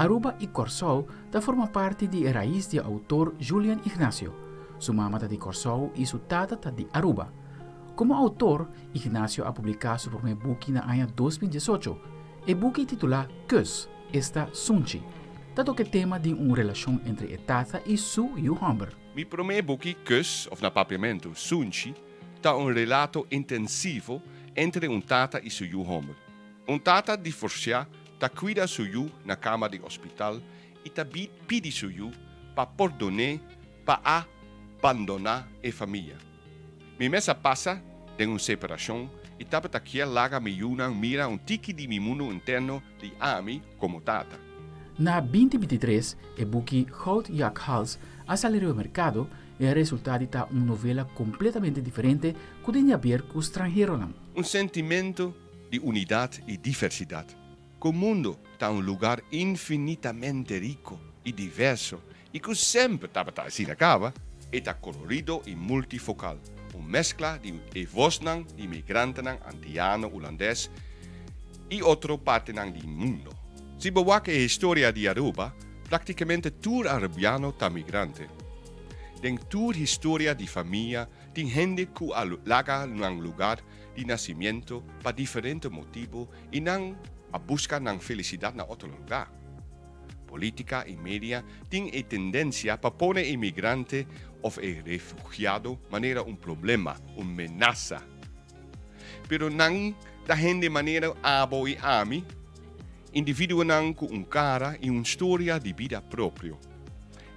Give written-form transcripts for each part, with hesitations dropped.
Aruba y Corsou ta forma parti di e rais di autor Julian Ignacio. Su mama ta di Corsou y su tata ta di Aruba. Como autor, Ignacio a publica su prome buki na aña 2018. E buki titula Kus, esta Sunchi. Ta toca e tema di un relacion entre e tata y su yiu homber. Mi prome buki Kus, of na papiamento Sunchi, ta un relato intensivo entre un tata y su yiu homber. Un tata divorcia ta cuida su yiu na cama di hospital y ta pidi su yiu pa pordon'e pa a bandona e famia. Mi mes a pasa den un separacion y tabata kier laga mi yiunan mira un tiki di mi mundo interno di ami como tata. Na 2023, e buki Goudjakhals a sali riba mercado y a resulta di ta un novela completamente diferente cu tin di haber cu stranheronan. Un sentimento di unidad y diversidad. Cu mundo ta un lugar infinitamente rico y diverso y cu semper tabata asina caba, e ta colorido y multifocal. Un mezcla di e voznan di migrantenan Antiano, Hulandes y otro partenan di mundo. Si bo wak e historia di Aruba, practicamente tur Arubiano ta migrante. Den tur historia di famia tin hende cu a laga nan lugar di nacimiento pa diferente motibo y nan a busca nan felicidad na otro lugar. Politica y media tin e tendencia pa pone inmigrante of e refugiado manera un problema, un menasa. Pero nan ta hende manera abo y ami, individuonan cu un cara y un historia di bida propio.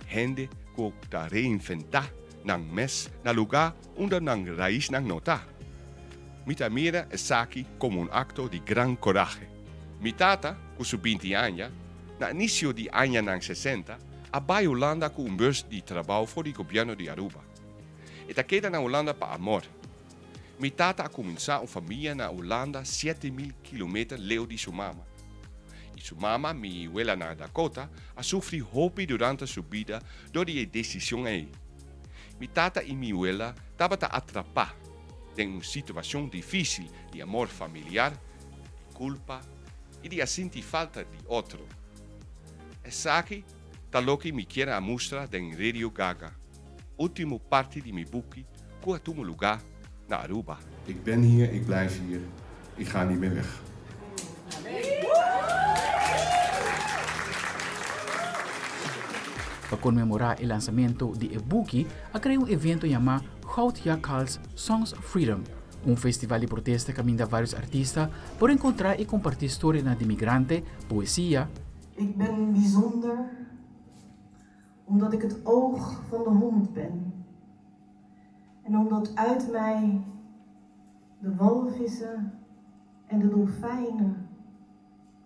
Hende cu ta reinventa nan mes na lugar unda nan raisnan no ta. Mi ta mira esaki como un acto di gran corahe. Mi tata, cu su 20 aña, na inicio di añanan 60, a bay Hulanda cu un beurs di trabou for di gobierno di Aruba. E ta keda na Hulanda pa amor. Mi tata a cuminsa un famia na Hulanda 7000 kilometer leu di su mama. Y su mama, mi wela na Dakota, a sufri hopi durante su bida door di e decision ey. Mi tata y mi wela tabata atrapa den un situacion dificil di amor familiar, di culpa y di a sinti falta di otro. Esaki ta loke mi kier a mustra den Radio Gaga, ultimo parti di mi buki cu a tuma lugar na Aruba. Ik ben hier, ik blijf hier, ik ga niet meer weg. Pa conmemora e lansamento di e buki, a crea un evento yama Goudjakhals Songs of Freedom, un festival di protesta caminda varios artista por encontra y comparti historianan di migrante, poesia, Ik ben bijzonder omdat ik het oog van de hond ben. En omdat uit mij de walvissen en de dolfijnen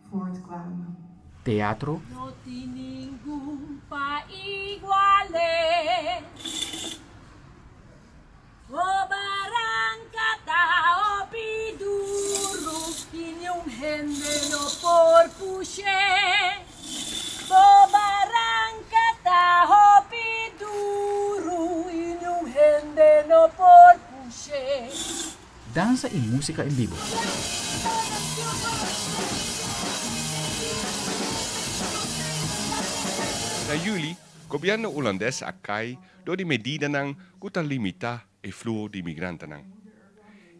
voortkwamen. Teatro, No tin ningun pa igual'é. O baranka ta hopi duru i niun hende no por push'é. Bo baranka ta hopi duru i niun hende no por push'é. Dansa y musica en bibo. Na juli, gobierno Hulandes a cay door di medidanan cu ta limita e fluho di migrantenan.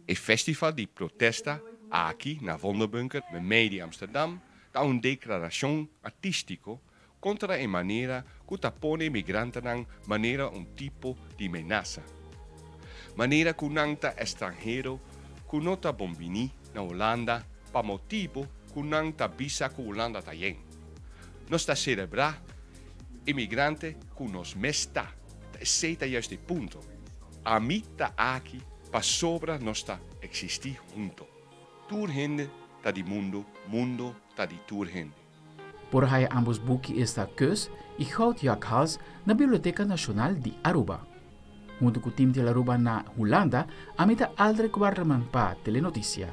E festival di protesta aki na Vondelbunker, memey di Amsterdam, ta un declaracion artistico contra e manera cu ta pone migrantenan manera un tipo di menasa. Manera cu nan ta estranhero cu no ta bonbini na Hulanda pa motibo cu nan ta bisa cu Hulanda ta yen. Nos ta celebra imigrante cu nos mes ta. Esey ta juist e punto. Ami ta aki pasobra nos ta existi hunto. Tur hende ta di mundo, mundo ta di tur hende. Por haya ambos buki esta Kus y Goudjakhals na Biblioteca Nacional di Aruba. Hunto cu Team Telearuba na Hulanda, ami ta Aldrich Warderman pa Telenoticia.